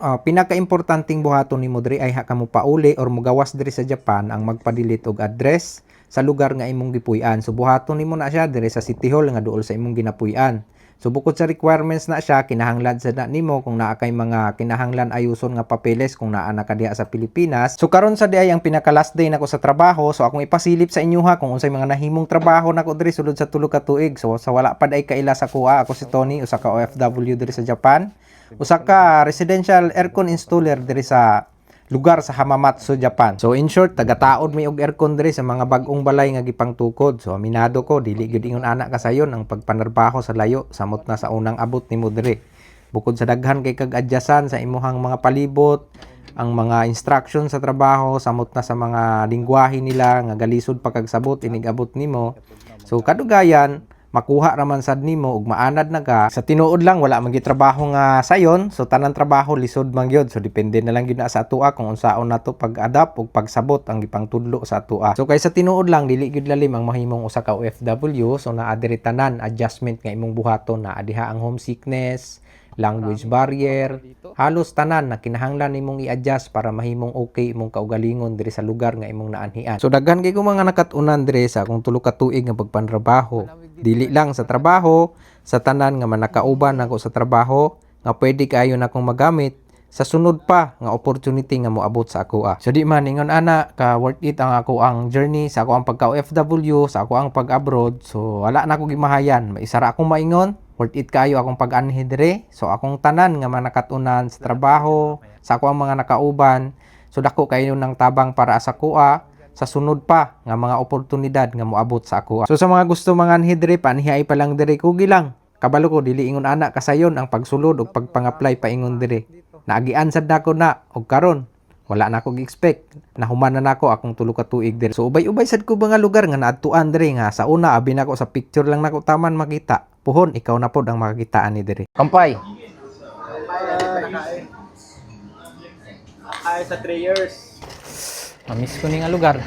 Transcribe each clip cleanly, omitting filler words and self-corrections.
Pinaka-importanteng buhaton nimo diri ayha ka mo pauli or mogawas diri sa Japan ang magpa-delete og address sa lugar nga imong gipuy-an. So buhaton nimo na siya diri sa City Hall nga duol sa imong ginapuy-an. So bukod sa requirements na siya, kinahanglan sad na nimo kung naa kay mga kinahanglan ayuson nga papeles kung naa na ka diha sa Pilipinas. So karon sa diay ang pinaka last day nako sa trabaho. So akong ipasilip sa inyo ha kung unsay mga nahimong trabaho nako diri sulod sa 3 ka tuig. So sa wala pa day kaila sa kuha, ako si Tony, usa ka OFW diri sa Japan. Usa ka residential aircon installer diri sa lugar sa Hamamatsu, Japan. So in short, tagataod mi og aircon diri sa mga bag-ong balay nga gipangtukod. So aminado ko, dili gyud ingon ana kasayon ang pagpanarbaho sa layo samot na sa unang abot nimo diri. Bukod sa daghan kay kag adyasan sa imuhang mga palibot, ang mga instruction sa trabaho samot na sa mga lingwahe nila nga galisod pa kag sabot inig abot nimo. So kadugayan makuha raman sad nimo ug maanad na ka. Sa tinuod lang, wala man gyud trabaho nga sayon, so tanan trabaho lisod man gyud. So depende na lang gyud na sa atoa kung unsaon nato pag-adapt ug pagsabot ang gipangtudlo sa atoa. So kay sa tinuod lang, dili gyud lalim ang mahimong usa ka OFW. So naa diri tanan adjustment nga imong buhaton, naa diha ang homesickness, language barrier, halos tanan na kinahanglan nimong i-adjust para mahimong okay imong kaugalingon diri sa lugar nga imong naanhian. So daghan kay ko mga nakat-unan diri sa akong 3 ka tuig nga pagpanrabaho. Dili lang sa trabaho, sa tanan nga manakauban nako sa trabaho nga pwede kaayo nakong magamit sa sunod pa nga opportunity nga moabot sa ako ah. So di man ingon ana ka worth it ang ako ang journey sa ako ang pagka OFW, sa ako ang pag-abroad. So wala na ako gimahayan. Maisa ra akong maingon, worth it kaayo akong pag-anhi dire. So akong tanan nga mga nakatunan sa trabaho, sa ako ang mga nakauban, so dako kayo ng tabang para sa kuha sa sunod pa nga mga oportunidad nga moabot sa ako. So sa mga gusto manganhi dire, paanhiay pa lang dire, kugi lang. Kabalo ko dili ingon ana kasayon ang pagsulod ug pagpang-apply paingon dire. Naagian sad nako na og karon wala na ako gi-expect. Nahuman na nako akong 3 ka tuig dire. So ubay-ubay sad ko mga lugar nga naadtuan dire nga sa una abi nako sa picture lang nako taman makita. Puhon ikaw na pod ang makakitaan ni dire. Kampay. Ay, sa 3 years. Mamiss ko ni nga lugar.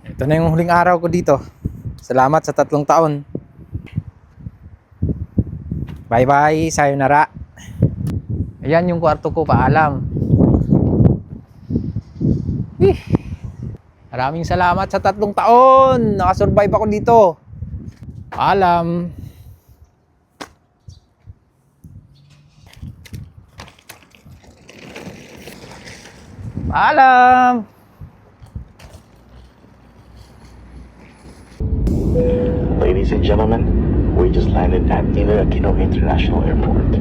Ito na yung huling araw ko dito. Salamat sa 3 taon. Bye-bye, sayonara. Ayan yung kwarto ko, paalam. Eh, maraming salamat sa 3 taon. Nakasurvive ako dito. Paalam. Paalam. Ladies and gentlemen, we just landed at Ninoy Aquino International Airport.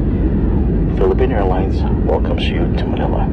Philippine Airlines welcomes you to Manila.